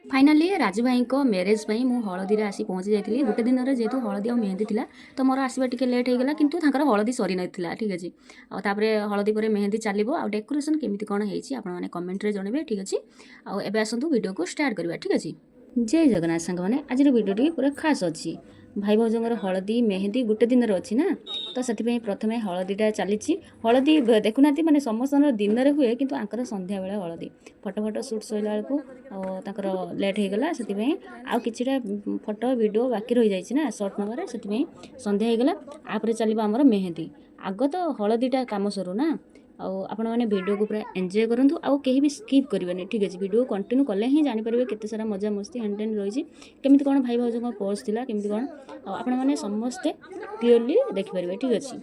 Finally Raju ଭାଇଙ୍କ marriage ପାଇଁ ମୁଁ ହଳଦୀରେ ଆସି ପହଞ୍ଚି ଯାଇଥିଲି। ଗୋଟେ ଦିନରେ ଯେହେତୁ ହଳଦୀ ଆଉ ମେହେନ୍ଦି ଥିଲା, ତ ମୋର ଆସିବା ଟିକେ ଲେଟ୍ ହେଇଗଲା। କିନ୍ତୁ ତାଙ୍କର ହଳଦୀ ସରିନଥିଲା, ଠିକ୍ ଅଛି। ଆଉ ତାପରେ ହଳଦୀ ପରେ ମେହେନ୍ଦି ଚାଲିବ। ଆଉ ଡେକୋରେସନ୍ କେମିତି କ'ଣ ହେଇଛି, ଆପଣମାନେ କମେଣ୍ଟରେ ଜଣାଇବେ, ଠିକ୍ ଅଛି। ଆଉ ଏବେ ଆସନ୍ତୁ, ଭିଡ଼ିଓକୁ ଷ୍ଟାର୍ଟ କରିବା, ଠିକ୍ ଅଛି। ଜୟ ଜଗନ୍ନାଥ ସାଙ୍ଗମାନେ। ଆଜିର ଭିଡ଼ିଓଟି ପୁରା ଖାସ୍ ଅଛି। ଭାଇ ଭାଉଜଙ୍କର ହଳଦୀ ମେହେନ୍ଦି ଗୋଟେ ଦିନରେ ଅଛି ନା, ତ ସେଥିପାଇଁ ପ୍ରଥମେ ହଳଦୀଟା ଚାଲିଛି। ହଳଦୀ ଦେଖୁନାହାନ୍ତି, ମାନେ ସମସ୍ତଙ୍କର ଦିନରେ ହୁଏ, କିନ୍ତୁ ଆଙ୍କର ସନ୍ଧ୍ୟାବେଳେ ହଳଦୀ। ଫଟୋ ଫଟୋ ସୁଟ୍ ସରିଲା ବେଳକୁ ଆଉ ତାଙ୍କର ଲେଟ୍ ହେଇଗଲା। ସେଥିପାଇଁ ଆଉ କିଛିଟା ଫଟୋ ଭିଡ଼ିଓ ବାକି ରହିଯାଇଛି ନା ସର୍ଟ ନେବାରେ, ସେଥିପାଇଁ ସନ୍ଧ୍ୟା ହେଇଗଲା। ଆପରେ ଚାଲିବ ଆମର ମେହେନ୍ଦି। ଆଗ ତ ହଳଦୀଟା କାମ ସରୁ ନା। ଆଉ ଆପଣମାନେ ଭିଡ଼ିଓକୁ ପୁରା ଏନ୍ଜୟ କରନ୍ତୁ ଆଉ କେହି ବି ସ୍କିପ୍ କରିବେନି, ଠିକ୍ ଅଛି। ଭିଡ଼ିଓ କଣ୍ଟିନ୍ୟୁ କଲେ ହିଁ ଜାଣିପାରିବେ କେତେ ସାରା ମଜା ମସ୍ତି ହେନ୍ ଟେନ୍ ରହିଛି, କେମିତି କ'ଣ ଭାଇ ଭାଉଜଙ୍କ ପୋଜ୍ ଥିଲା, କେମିତି କ'ଣ, ଆଉ ଆପଣମାନେ ସମସ୍ତେ କ୍ଲିଅରଲି ଦେଖିପାରିବେ, ଠିକ୍ ଅଛି।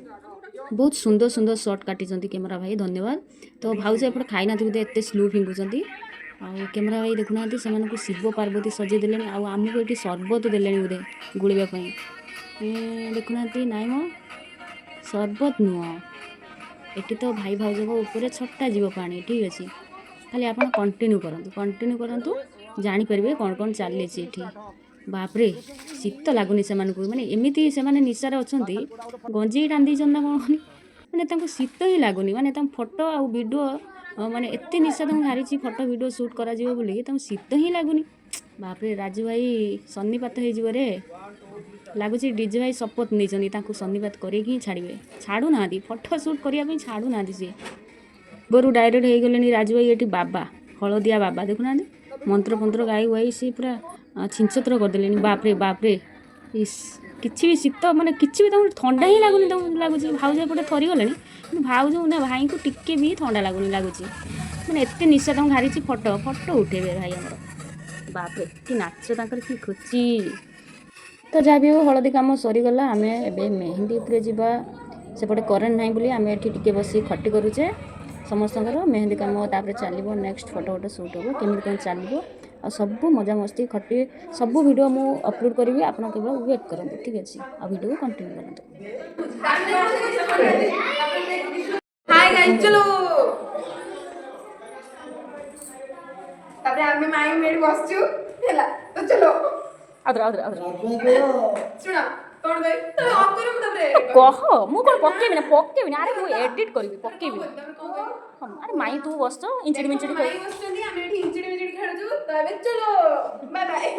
ବହୁତ ସୁନ୍ଦର ସୁନ୍ଦର ସଟ୍ କାଟିଛନ୍ତି କ୍ୟାମେରା ଭାଇ, ଧନ୍ୟବାଦ। ତ ଭାଉଜ ଏପଟେ ଖାଇନାହାନ୍ତି ବୋଧେ, ଏତେ ସ୍ଲୋ ଫିଙ୍ଗୁଛନ୍ତି। ଆଉ କ୍ୟାମେରା ଭାଇ ଦେଖୁନାହାନ୍ତି, ସେମାନଙ୍କୁ ଶିବ ପାର୍ବତୀ ସଜେଇ ଦେଲେଣି ଆଉ ଆମକୁ ଏଠି ସରବତ ଦେଲେଣି ବୋଧେ ଗୁଳିବା ପାଇଁ। ଦେଖୁନାହାନ୍ତି, ନାଇଁ ମ, ସରବତ ନୁହଁ, ଏଠି ତ ଭାଇ ଭାଉଜଙ୍କ ଉପରେ ଛଟା ଯିବ ପାଣି, ଠିକ୍ ଅଛି। ଖାଲି ଆପଣ କଣ୍ଟିନ୍ୟୁ କରନ୍ତୁ, କଣ୍ଟିନ୍ୟୁ କରନ୍ତୁ, ଜାଣିପାରିବେ କ'ଣ କ'ଣ ଚାଲିଛି ଏଠି। ବାପରେ, ଶୀତ ଲାଗୁନି ସେମାନଙ୍କୁ। ମାନେ ଏମିତି ସେମାନେ ନିଶାରେ ଅଛନ୍ତି, ଗଞ୍ଜେଇ ଟାଣି ଦେଇଛନ୍ତି ନା କ'ଣ, ମାନେ ତାଙ୍କୁ ଶୀତ ହିଁ ଲାଗୁନି। ମାନେ ତାଙ୍କ ଫଟୋ ଆଉ ଭିଡ଼ିଓ, ମାନେ ଏତେ ନିଶା ତାଙ୍କୁ ଘାରିଛି, ଫଟୋ ଭିଡ଼ିଓ ସୁଟ୍ କରାଯିବ ବୋଲି ତାଙ୍କୁ ଶୀତ ହିଁ ଲାଗୁନି। ବାପରେ, ରାଜୁ ଭାଇ ସନ୍ନିପାତ ହେଇଯିବ ରେ ଲାଗୁଛି। ଡିଜେ ଭାଇ ଶପଥ ନେଇଛନ୍ତି, ତାଙ୍କୁ ସନ୍ନିପାତ କରେଇକି ହିଁ ଛାଡ଼ିବେ। ଛାଡ଼ୁନାହାନ୍ତି, ଫଟୋ ସୁଟ୍ କରିବା ପାଇଁ ଛାଡ଼ୁନାହାନ୍ତି ସିଏ। ପୂର୍ବରୁ ଡାଇରେକ୍ଟ ହେଇଗଲେଣି ରାଜୁ ଭାଇ ଏଠି ବାବା, ହଳଦିଆ ବାବା। ଦେଖୁନାହାନ୍ତି, ମନ୍ତ୍ର ଫନ୍ତ୍ର ଗାଇ ଗୁଆଇ ସିଏ ପୁରା ଛିଞ୍ଚତ୍ର କରିଦେଲେଣି। ବାପରେ ବାପରେ, ଇସ୍, କିଛି ବି ଶୀତ, ମାନେ କିଛି ବି ତାଙ୍କୁ ଥଣ୍ଡା ହିଁ ଲାଗୁନି ତାଙ୍କୁ ଲାଗୁଛି। ଭାଉଜ ଏପଟେ ଥରିଗଲେଣି, କିନ୍ତୁ ଭାଉଜ ନା ଭାଇଙ୍କୁ ଟିକେ ବି ଥଣ୍ଡା ଲାଗୁନି ଲାଗୁଛି। ମାନେ ଏତେ ନିଶା ତାଙ୍କୁ ଘାରିଛି, ଫଟୋ ଫଟୋ ଉଠେଇବେ ଭାଇ ଆମର। ବାପରେ, କି ନାଚ ତାଙ୍କର, କି ଖୁସି! ତ ଯାହା ବି ହଉ, ହଳଦୀ କାମ ସରିଗଲା। ଆମେ ଏବେ ମେହେନ୍ଦି ଉପରେ ଯିବା। ସେପଟେ କରେଣ୍ଟ ନାହିଁ ବୋଲି ଆମେ ଏଠି ଟିକେ ବସି ଖଟି କରୁଛେ ସମସ୍ତଙ୍କର। ମେହେନ୍ଦି କାମ ତାପରେ ଚାଲିବ, ନେକ୍ସଟ ଫଟୋ ଫଟୋ ସୁଟ୍ ହେବ, କେମିତି କ'ଣ ଚାଲିବ ଆଉ ସବୁ ମଜାମସ୍ତି ଖଟି ସବୁ ଭିଡ଼ିଓ ମୁଁ ଅପଲୋଡ଼ କରିବି। ଆପଣ କେବଳ ୱେଟ୍ କରନ୍ତୁ, ଠିକ୍ ଅଛି। ଆଉ ଭିଡ଼ିଓକୁ କଣ୍ଟିନ୍ୟୁ କରନ୍ତୁ। ହାଇ ଗାଇସ୍, ଚଲୋ। ତାପରେ ଆମେ ମାଇଁ ମେଳି ବସିଛୁ, ହେଲା ତ? ଚଲୋ। ଆଉଥରେ, ଆଉଥରେ, ଆଉଥରେ। ଶୁଣ, କଣ କହିବି? ତମେ ଅଫ୍ କର, ମୁଁ ତାପରେ କହ। ମୁଁ କ'ଣ ପକେଇବି ନା ପକେଇବିନି? ଆରେ ମୁଁ ଏଡ଼ିଟ୍ କରିବି, ପକେଇବି। ତାପରେ କଣ କହିବି? ହଁ, ଆରେ ମାଇଁ ତୁ ବସିଛ, ଇଞ୍ଚିଡ଼ି ମିଞ୍ଚିଡ଼ି। ମାଇଁ ବସିଛନ୍ତି, ଆମେ ଏଠି ଇଞ୍ଚିଡ଼ି ମିଞ୍ଚିଡ଼ି ଖେଳୁଛୁ। ତ ଏବେ ଚଲୋ, ବାଏ ବାଏ।